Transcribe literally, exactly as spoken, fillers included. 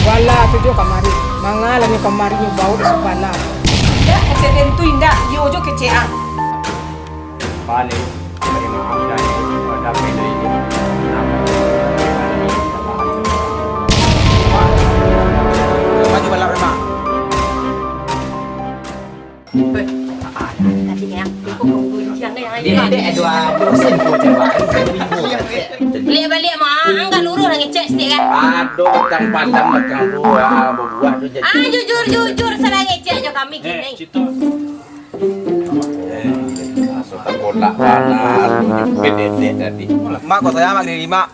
Bala tu jo kamari. Manga lah nyo kamari nyo baok di sabala. Indak, kecek den tu indak, iyo jo kecek ang. Balik, terima kasih, ada beda ini. Maju balap, Mak. Tadi kan, iko kau guncang kan, yang Dia lain. Dek, aduh, aduh, sen kau tembak. Liek baliak mah, angkat luruih lah ngecek sitik kan. Aduh, batang padang, batang buah, babuah tu jadi. Ah, jujur, jujur, salah ngecek jo kami kini. Eh, Cito. Eh, masuk tak kolak bana, lu jepit dedek tadi. Mak, kau sayang mak diri, Mak.